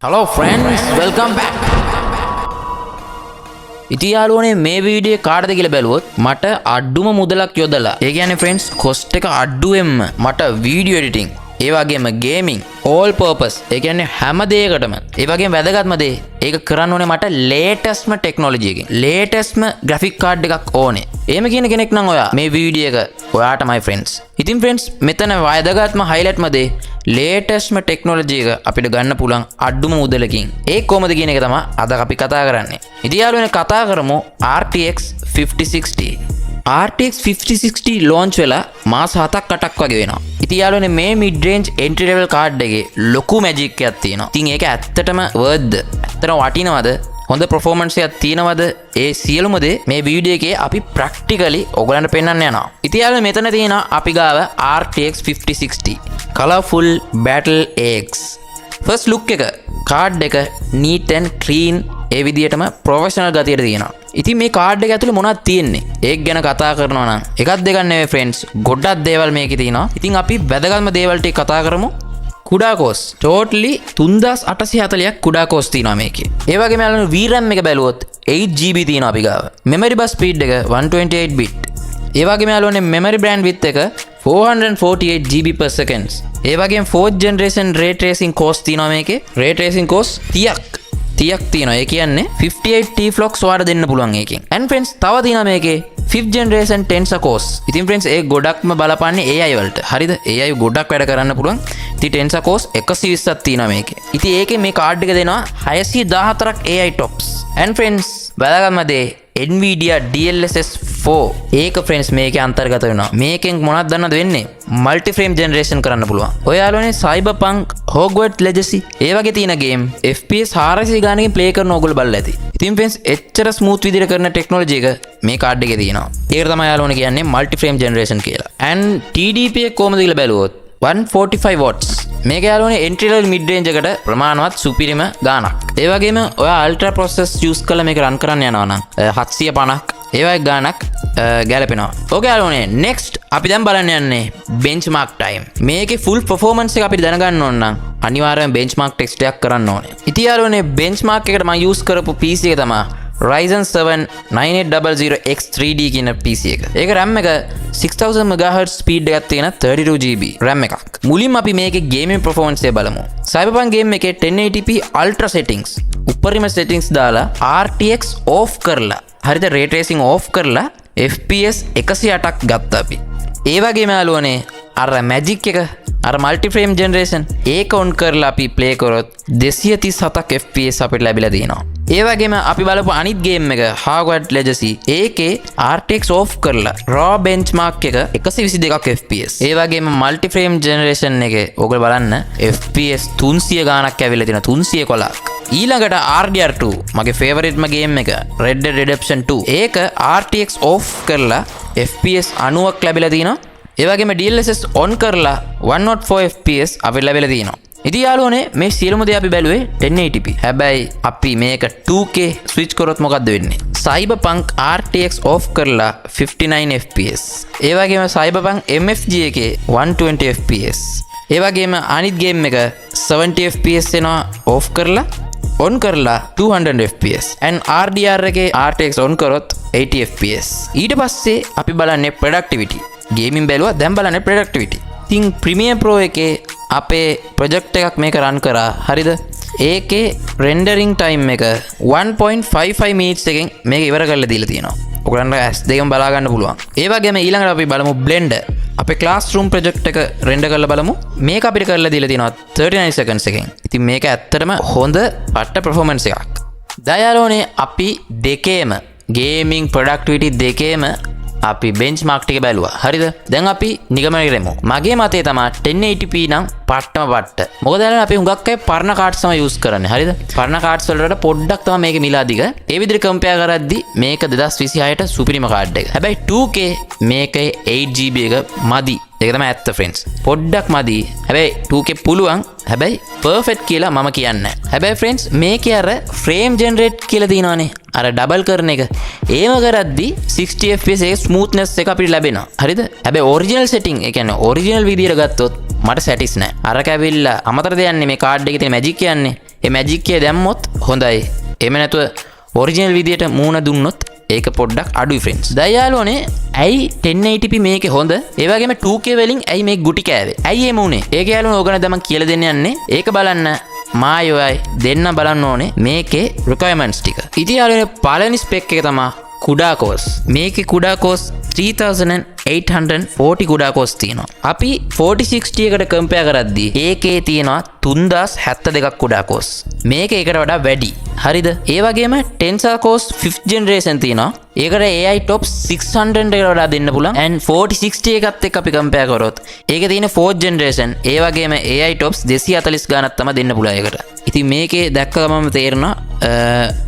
Hello friends, welcome back. ඉතින් යාළුවනේ, මේ වීඩියෝ එක කාටද කියලා බැලුවොත් මට අඩුම මුදලක් යොදලා, ඒ කියන්නේ ෆ්‍රෙන්ඩ්ස්, කොස්ට් එක අඩුවෙන්ම මට වීඩියෝ එඩිටිං, ඒ වගේම ගේමින්, ඕල් පර්පස්, ඒ කියන්නේ හැම දෙයකටම, ඒ වගේම වැදගත්ම දේ ඒක කරන්න ඕනේ මට ලේටස්ට්ම ටෙක්නොලොජි එකකින් ලේටස්ට්ම ග්‍රැෆික් කාඩ් එකක් ඕනේ. එහෙම කියන කෙනෙක් නම් ඔයා මේ වීඩියෝ එක ඔයාටමයි ෆ්‍රෙන්ඩ්ස්. ඉතින් ෆ්‍රෙන්ඩ්ස්, මෙතන වැදගත්ම හයිලයිට්ම දේ ලේටස්ට්ම ටෙක්නොලොජි එක අපිට ගන්න පුළුවන් අඩුම මුදලකින්. ඒ කොහොමද කියන එක තමයි අද අපි කතා කරන්නේ. ඉතින් යාළුවනේ, කතා කරමු RTX 5060. RTX 5060 launch වෙලා මාස 7ක් 8ක් වගේ වෙනවා. ඉතින් යාළුවනේ, මේ mid range entry level card එකේ ලොකු මැජික් එකක් තියෙනවා. ඉතින් ඒක ඇත්තටම වර්ත්ද? ඇත්තටම වටිනවද? හොඳ පර්ෆෝමන්ස් එකක් තියෙනවද? ඒ සියලුම දේ මේ වීඩියෝ එකේ අපි ප්‍රැක්ටිකලි ඔයගලන්ට පෙන්වන්න යනවා. ඉතින් යාළුවනේ, මෙතන තියෙනවා අපි ගාව RTX 5060 Colorful Battle Axe. First look එක, කාඩ් එක නීට් ඇන්ඩ් ක්ලීන්, ඒ විදිහටම ප්‍රොෆෙෂනල් ගතියට තියෙනවා. ඉතින් මේ කාඩ් එක ඇතුලේ මොනවද තියෙන්නේ? ඒක ගැන කතා කරනවා නම් එකක් දෙකක් නෙවෙයි ෆ්‍රෙන්ඩ්ස්, ගොඩක් දේවල් මේකේ තියෙනවා. ඉතින් අපි වැදගත්ම දේවල් ටික කතා කරමු. කුඩා කෝස් ටෝටලි 3840ක් කුඩා කෝස් තියෙනවා මේකේ. ඒ වගේම යාළුවනේ, VRAM එක බැලුවොත් 8 GB තියෙනවා අපි ගාව. මෙමරි බස් ස්පීඩ් එක 128 බිට්. ඒ වගේම යාළුවනේ, මෙමරි බෑන්ඩ්විඩ්ත් එක 448 GB per seconds. ඒ වගේම 4th generation ray tracing cores තියෙනවා මේකේ. Ray tracing cores 30ක් 30ක් තියෙනවා. ඒ කියන්නේ 58 T FLOPS ඔයාලට දෙන්න පුළුවන් ඒකෙන්. And friends, තව තියෙනවා මේකේ 5th generation Tensor cores. ඉතින් friends, ඒ ගොඩක්ම බලපාන්නේ AI වලට. හරිද? AI ගොඩක් වැඩ කරන්න පුළුවන්. ඉතින් Tensor cores 120ක් තියෙනවා මේකේ. ඉතින් ඒකේ මේ කාඩ් එක දෙනවා 614ක් AI tops. And friends, වැදගත්ම දේ Nvidia DLSS 4. ඒක ෆ්‍රෙන්ඩ්ස් මේකේ අන්තර්ගත වෙනවා. මේකෙන් මොනවද දන්නවද වෙන්නේ? මල්ටි ෆ්‍රේම් ජෙනරේෂන් කරන්න පුළුවන්. ඔය යාළුවනේ, Cyberpunk, Hogwarts Legacy ඒ වගේ තියෙන ගේම් FPS 400 ගානකින් ප්ලේ කරන ඕගොල්ලෝ බලලා ඇති. ඉතින් ෆ්‍රෙන්ඩ්ස්, එච්චර ස්මූත් විදිහට කරන ටෙක්නොලොජි එක මේ කාඩ් එකේ තියෙනවා. ඒකට තමයි යාළුවනේ කියන්නේ මල්ටි ෆ්‍රේම් ජෙනරේෂන් කියලා. And TDP එක කොහොමද කියලා බැලුවොත් 145 watts. මේක යාළුවනේ එන්ට්‍රි ලෙවල් මිඩ් රේන්ජ් එකට ප්‍රමාණවත් සුපිරිම ගාණක්. ඒ වගේම ඔයා අල්ට්‍රා ප්‍රොසෙස් යූස් කරලා මේක රන් කරන්න යනවා නම් 750ක් ඒ වගේ ගාණක් ගැලපෙනවා. ඕකේ යාළුවනේ, නෙක්ස්ට් අපි දැන් බලන්න යන්නේ බෙන්ච්මාර්ක් ටයිම්. මේකේ ෆුල් පර්ෆෝමන්ස් එක අපිට දැනගන්න ඕන නම් අනිවාර්යයෙන් බෙන්ච්මාර්ක් ටෙස්ට් එකක් කරන්න ඕනේ. ඉතින් යාළුවනේ, බෙන්ච්මාර්ක් එකට මම යූස් කරපු PC එක තමයි Ryzen 7 9800X3D කියන PC එක. ඒක RAM එක 6000 MHz speed එකක් තියෙන 32 GB RAM එකක්. මුලින්ම අපි මේකේ ගේමින් පර්ෆෝමන්ස් එක බලමු. Cyberpunk game එකේ 1080p ultra settings, උපරිම settings දාලා RTX off කරලා, හරිද, ray tracing off කරලා FPS 108ක් ගත්තා අපි. ඒ වගේම යාළුවනේ, අර මැජික් එක, අර මල්ටි ෆ්‍රේම් ජෙනරේෂන් ඒක ඔන් කරලා අපි ප්ලේ කරොත් 237ක් FPS අපිට ලැබිලා තියෙනවා. ඒ වගේම අපි බලපු අනිත් ගේම් එක Hogwarts Legacy, ඒකේ RTX off කරලා raw benchmark එක 122ක් FPS. ඒ වගේම මල්ටි ෆ්‍රේම් ජෙනරේෂන් එකේ ඔයගොල්ලෝ බලන්න FPS 300 ගාණක් ඇවිල්ලා තියෙනවා, 311ක්. ඊළඟට RDR2, මගේ ෆේවරිට්ම ගේම් එක Red Dead Redemption 2, ඒක RTX off කරලා FPS 90ක් ලැබිලා තියෙනවා. ඒ වගේම DLSS on කරලා 104 FPS අපිට ලැබිලා තියෙනවා. ඉතින් යාළුවනේ, මේ සියලුම දේ අපි බැලුවේ 1080p. හැබැයි අපි මේක 2K switch කරොත් මොකද්ද වෙන්නේ? Cyberpunk RTX off කරලා 59 FPS. ඒ වගේම Cyberpunk MFG එකේ 120 FPS. ඒ වගේම අනිත් ගේම් එක 70 FPS එනවා ඔෆ් කරලා, ඔන් කරලා 200 FPS, and RDR එකේ RTX on කරොත් 80 FPS. ඊට පස්සේ අපි බලන්නේ ප්‍රොඩක්ටිවිටි. ගේමින් බැලුවා, දැන් බලන්නේ ප්‍රොඩක්ටිවිටි. ඉතින් Premiere Pro එකේ අපේ ප්‍රොජෙක්ට් එකක් මේක රන් කරා. හරිද? ඒකේ රෙන්ඩරින් ටයිම් එක 1.55 මිනිට්ස් එකෙන් මේක ඉවර කරලා දීලා තියෙනවා. ඔයගලන්ට ඇස් දෙකම බලා ගන්න පුළුවන්. ඒ වගේම ඊළඟට අපි බලමු Blender. අපේ ක්ලාස් රූම් ප්‍රොජෙක්ට් එක රෙන්ඩර් කරලා බලමු. මේක අපිට කරලා දීලා තියෙනවා 39 සෙකන්ඩ්ස් එකෙන්. ඉතින් මේක ඇත්තටම හොඳ පට්ට පර්ෆෝමන්ස් එකක්. යාලුවනේ, අපි දෙකේම ගේමින් ප්‍රොඩක්ටිවිටි දෙකේම අපි බෙන්ච් මාර්ක් ටික බැලුවා. හරිද? දැන් අපි නිගමනය කරමු. මගේ මතය තමයි 1080p නම් පට්ටම පට්ට. මොකද යාළුවනේ, අපි හුඟක් අය පරණ කාඩ්ස් තමයි යූස් කරන්නේ. හරිද? පරණ කාඩ්ස් වලට වඩා පොඩ්ඩක් තමයි මේකේ මිල අධික. ඒ විදිහට කම්පෙයාර් කරද්දි මේක 2026ට සුපිරිම කාඩ් එක. හැබැයි 2K මේකේ 8 GB එක මදි. ඒක තමයි ඇත්ත ෆ්‍රෙන්ඩ්ස්. පොඩ්ඩක් මදි. හැබැයි 2K පුළුවන්. හැබැයි පර්ෆෙක්ට් කියලා මම කියන්නේ නැහැ. හැබැයි ෆ්‍රෙන්ඩ්ස්, මේකේ අර ෆ්‍රේම් ජෙනරේට් කියලා තියෙනවනේ. අර ඩබල් කරන එක. ඒම කරද්දි 60 FPS එකේ ස්මූත්නස් එක අපිට ලැබෙනවා. හරිද? හැබැයි ඔරිජිනල් සෙටින්, ඒ කියන්නේ ඔරිජිනල් විදියට ගත්තොත් මට සැටිස් නෑ. අරක ඇවිල්ලා අමතර දෙයක් නෙමේ, කාඩ් එකේ තියෙන මැජික් කියන්නේ. ඒ මැජික් එක දැම්මොත් හොඳයි. එහෙම නැතුව ඔරිජිනල් විදියට මූණ දුන්නොත් ඒක පොඩ්ඩක් අඩුයි ෆ්‍රෙන්ඩ්ස්. දැන් යාළුවනේ, ඇයි 1080p මේකේ හොඳ? ඒ වගේම 2K වලින් ඇයි මේක ගුටි කෑවේ? ඇයි එහෙම වුනේ? ඒක යාළුවනේ ඕගොල්ලෝ දැන් මං කියලා දෙන්න යන්නේ. ඒක බලන්න මායි ඔයයි දෙන්න බලන්න ඕනේ මේකේ රික්වයර්මන්ට්ස් ටික. ඉතින් යාළුවනේ, පළවෙනි ස්පෙක් එක තමයි කුඩා කෝස්. මේකේ කුඩා කෝස් 3840 කුඩා කෝස් තියෙනවා. අපි 4060 එකට කම්පෙයාර් කරද්දී ඒකේ තියෙනවා 3072ක් කුඩා කෝස්. මේක ඒකට වඩා වැඩි. හරිද? ඒ වගේම Tensor Cores 5th generation තියෙනවා. ඒකට AI TOPS 600 එකට වඩා දෙන්න පුළුවන්. And 4060 එකත් එක්ක අපි කම්පෙයාර් කරොත් ඒකේ තියෙන 4th generation, ඒ වගේම AI TOPS 240 ගානක් තමයි දෙන්න පුළුවන් ඒකට. ඉතින් මේකේ දැක්ක ගමන්ම තේරෙනවා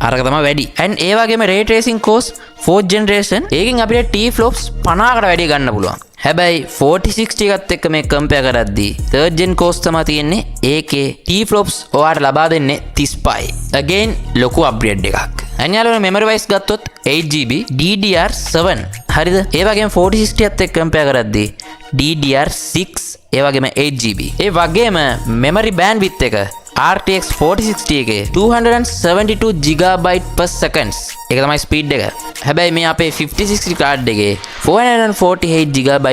අරක තමයි වැඩි. And ඒ වගේම ray tracing cores 4th generation, ඒකෙන් අපිට T flops 50කට වැඩි ගන්න පුළුවන්. හැබැයි 4060 එකත් එක්ක මේ කම්පෙයාර් කරද්දී third gen cores තමයි තියෙන්නේ. ඒකේ T flops ඔයාට ලබා දෙන්නේ 35යි. Again ලොකු අප්ග්‍රේඩ් එකක්. And යාළුවනේ, මෙමරි වයිස් ගත්තොත් 8 GB DDR7, හරිද? ඒ වගේම 4060 එකත් එක්ක කම්පෙයාර් කරද්දී DDR6, ඒ වගේම 8 GB. ඒ වගේම මෙමරි බෑන්ඩ්විඩ්ත් එක RTX 4060 එකේ 272 GB per seconds. ඒක තමයි ස්පීඩ් එක. හැබැයි මේ අපේ 5060 කාඩ් එකේ 448 GB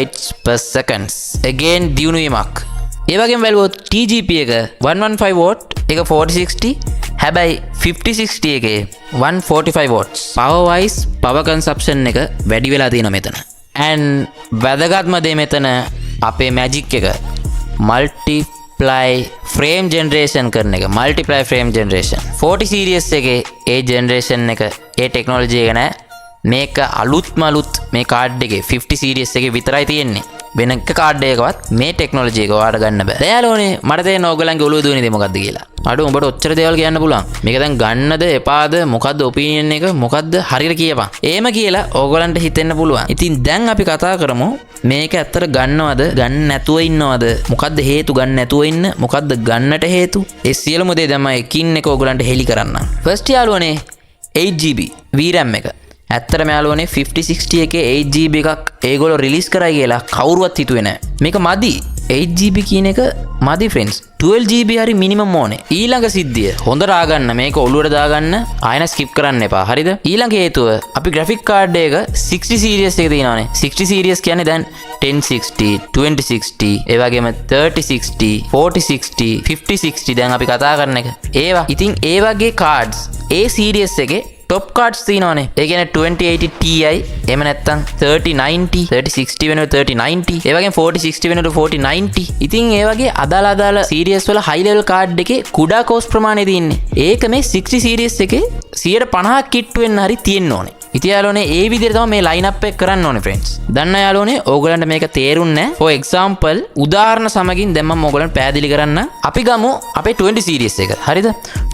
per seconds. Again දියුණු වීමක්. ඒ වගේම බැලුවොත් TGP එක 115 watt එක 4060, හැබැයි 5060 එකේ 145 watts. Power wise power consumption එක වැඩි වෙලා තියෙනවා මෙතන. And වැදගත්ම දේ මෙතන අපේ මැජික් එක මල්ටිප්ලයි ෆ්‍රේම් ජෙනරේෂන් කරන එක, මල්ටිප්ලයි ෆ්‍රේම් ජෙනරේෂන්. 40 සීරීස් එකේ ඒ ජෙනරේෂන් එක, ඒ ටෙක්නොලොජි එක නෑ. මේක අලුත්ම අලුත් මේ කාඩ් එකේ 50 සීරීස් එකේ විතරයි තියෙන්නේ. වෙන එක කාඩ් එකකවත් මේ ටෙක්නොලොජි එක ඔයාලට ගන්න බෑ. දැන් යාළුවනේ, මට තේරෙනවා ඔයගොල්ලන්ගේ ඔළුවේ දුවන දේ මොකද්ද කියලා. අඩෝ, උඹට ඔච්චර දේවල් කියන්න පුළුවන්. මේක දැන් ගන්නද එපාද, මොකද්ද ඔපිනියන් එක, මොකද්ද හරියට කියපන්. එහෙම කියලා ඕගොල්ලන්ට හිතෙන්න පුළුවන්. ඉතින් දැන් අපි කතා කරමු මේක ඇත්තට ගන්නවද, ගන්න නැතුව ඉන්නවද, මොකද්ද හේතු ගන්න නැතුව ඉන්න, මොකද්ද ගන්නට හේතු, ඒ සියලුම දේ දැන් මම එකින් එක ඕගොල්ලන්ට හෙලි කරන්නම්. ෆස්ට් යාළුවනේ, 8 GB VRAM එක. ඇත්තටම යාළුවනේ, 5060 එකේ 8 GB එකක් ඒගොල්ලෝ රිලීස් කරයි කියලා කවුරුවත් හිතුවේ නෑ. මේක මදි. 8 GB කියන එක මදි ෆ්‍රෙන්ඩ්ස්. 12 GB හරි මිනිමම් ඕනේ. ඊළඟ සිද්ධිය හොඳට ආගන්න, මේක ඔළුවට දාගන්න, ආයෙ ස්කිප් කරන්න එපා. හරිද? ඊළඟ හේතුව අපි ග්‍රැෆික් කාඩ් එක 60 සීරීස් එක තියෙනවානේ. 60 සීරීස් කියන්නේ දැන් 1060, 2060, ඒ වගේම 3060, 4060, 5060 දැන් අපි කතා කරන එක. ඒවා. ඉතින් ඒ වගේ කාඩ්ස් ඒ සීරීස් එකේ ටොප් කාඩ්ස් තියෙනවානේ. ඒ කියන්නේ 2080 Ti, එහෙම නැත්නම් 3090, 3060 වෙනුවට 3090, ඒ වගේම 4060 වෙනුවට 4090. ඉතින් ඒ වගේ අදාළ අදාළ සීරීස් වල හයි ලෙවල් කාඩ් එකේ කුඩා කෝස් ප්‍රමාණය තියෙන්නේ. ඒක මේ 60 සීරීස් එකේ 150ක් කිට්ටු වෙන්න හරි තියෙන්න ඕනේ. ඉතින් යාළුවනේ, ඒ විදිහට තමයි මේ ලයින් අප් එක කරන්න ඕනේ ෆ්‍රෙන්ඩ්ස්. දන්න යාළුවනේ, ඕගොල්ලන්ට මේක තේරුන්නේ නැහැ. For example, උදාහරණ සමගින් දැන් මම ඕගොල්ලන්ට පැහැදිලි කරන්න. අපි ගමු අපේ 20 සීරීස් එක. හරිද?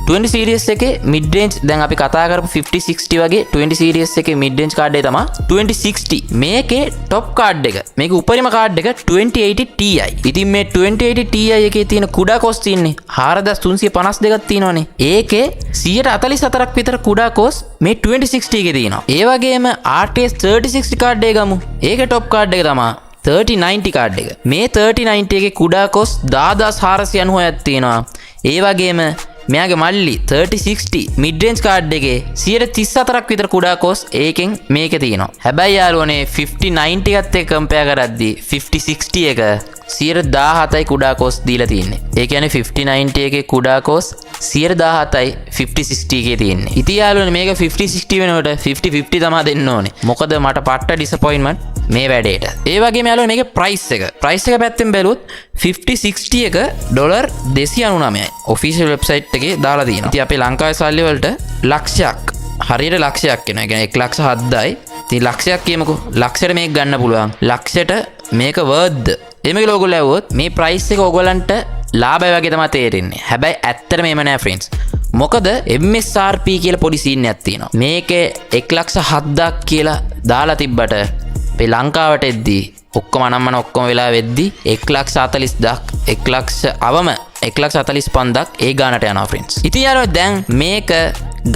20 සීරීස් එකේ මිඩ් රේන්ජ් දැන් අපි කතා කරපු 50 60 වගේ 20 සීරීස් එකේ මිඩ් රේන්ජ් කාඩ් එක තමයි 2060. මේකේ ටොප් කාඩ් එක, මේක උපරිම කාඩ් එක 2080 Ti. ඉතින් මේ 2080 Ti එකේ තියෙන කුඩා කෝස් තියෙන්නේ 4352ක් තියෙනවනේ. ඒකේ 144ක් විතර කුඩා කෝස් මේ 2060 එකේ තියෙනවා. ඒ වගේම RTX 3060 card එක ගමු. ඒකේ ටොප් කාඩ් එක තමයි 3090 කාඩ් එක. මේ 3090 එකේ කුඩා කෝස් 10,496ක් තියෙනවා. ඒ වගේම මෙයාගේ මල්ලි 3060 මිඩ් රේන්ජ් කාඩ් එකේ 134ක් විතර කුඩා කෝස් ඒකෙන් මේකේ තියෙනවා. හැබැයි යාළුවනේ, 5090 එකත් එක්ක කම්පෙයාර් කරද්දී 5060 එක 117යි කුඩා කෝස් දීලා තියෙන්නේ. ඒ කියන්නේ 5090 එකේ කුඩා කෝස් 117යි 5060 එකේ තියෙන්නේ. ඉතින් යාළුවනේ, මේක 5060 වෙනුවට 5050 තමා දෙන්න ඕනේ. මොකද මට පට්ට ඩිසපොයින්ට්මන්ට් මේ වැඩේට. ඒ වගේම යාළුවනේ, මේකේ ප්‍රයිස් එක. ප්‍රයිස් එක පැත්තෙන් බැලුවොත් 5060 එක ඩොලර් 299යි. ඔෆිෂියල් වෙබ්සයිට් එකේ දාලා තියෙනවා. ඉතින් අපේ ලංකාවේ සල්ලි වලට ලක්ෂයක්, හරියට ලක්ෂයක් වෙනවා. ඒ කියන්නේ 1 ලක්ෂ 7යි. ඉතින් ලක්ෂයක් කියමුකෝ. ලක්ෂයට මේක ගන්න පුළුවන්. ලක්ෂයට මේක වර්ත්ද? එහෙම කියලා ඔයගොල්ලෝ ඇහුවොත් මේ ප්‍රයිස් එක ඔයගොල්ලන්ට ලාභයි වගේ තමයි තේරෙන්නේ. හැබැයි ඇත්තටම එහෙම නෑ ෆ්‍රෙන්ඩ්ස්. මොකද MSRP කියලා පොඩි සීන් එකක් තියෙනවා. මේකේ 1 ලක්ෂ 7ක් කියලා දාලා තිබ්බට අපේ ලංකාවට එද්දී ඔක්කොම අනම්මන ඔක්කොම වෙලා වෙද්දී 1 ලක්ෂ 40ක්, 1 ලක්ෂ අවම 1 ලක්ෂ 45ක් ඒ ගානට යනවා ෆ්‍රෙන්ඩ්ස්. ඉතින් යාළුවෝ, දැන් මේක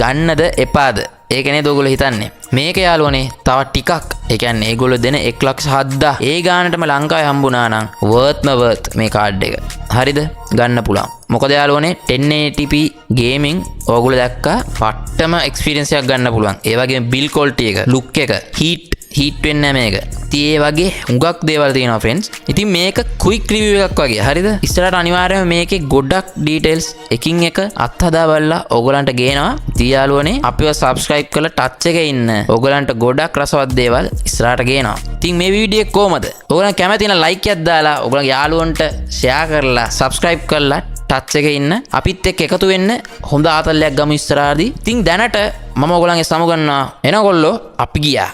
ගන්නද එපාද? ඒක නේද ඔයගොල්ලෝ හිතන්නේ? මේක යාළුවනේ තව ටිකක්, ඒ කියන්නේ ඒගොල්ලෝ දෙන 1,07,000 ඒ ගානටම ලංකාවේ හම්බුණා නම් වර්ත්ම වර්ත් මේ කාඩ් එක. හරිද? ගන්න පුළුවන්. මොකද යාළුවනේ, 1080p gaming ඔයගොල්ලෝ දැක්කා, පට්ටම එක්ස්පීරියන්ස් එකක් ගන්න පුළුවන්. ඒ වගේම බිල්ඩ් ක්වොලිටි එක, ලුක් එක, හීට් හීට් වෙන්නේ නැහැ මේක. ඉතින් ඒ වගේ හුඟක් දේවල් තියෙනවා ෆ්‍රෙන්ඩ්ස්. ඉතින් මේක ක්වික් රිවිව් එකක් වගේ. හරිද? ඉස්සරහට අනිවාර්යයෙන්ම මේකේ ගොඩක් ඩීටේල්ස් එකින් එක අත්හදා බලලා ඔයගොල්ලන්ට ගේනවා. ඉතින් යාළුවනේ, අපිව සබ්ස්ක්‍රයිබ් කරලා ටච් එකේ ඉන්න. ඔයගොල්ලන්ට ගොඩක් රසවත් දේවල් ඉස්සරහට ගේනවා. ඉතින් මේ වීඩියෝ එක කොහමද? ඔයගොල්ලන් කැමති නම් ලයික් එකක් දාලා, ඔයගොල්ලන්ගේ යාළුවන්ට ෂෙයා කරලා, සබ්ස්ක්‍රයිබ් කරලා ටච් එකේ ඉන්න, අපිත් එක්ක එකතු වෙන්න. හොඳ ආතල්ලයක් ගමු ඉස්සරහදී. ඉතින් දැනට මම ඔයගොල්ලන්ගේ සමුගන්නවා. එනකොල්ලෝ, අපි ගියා.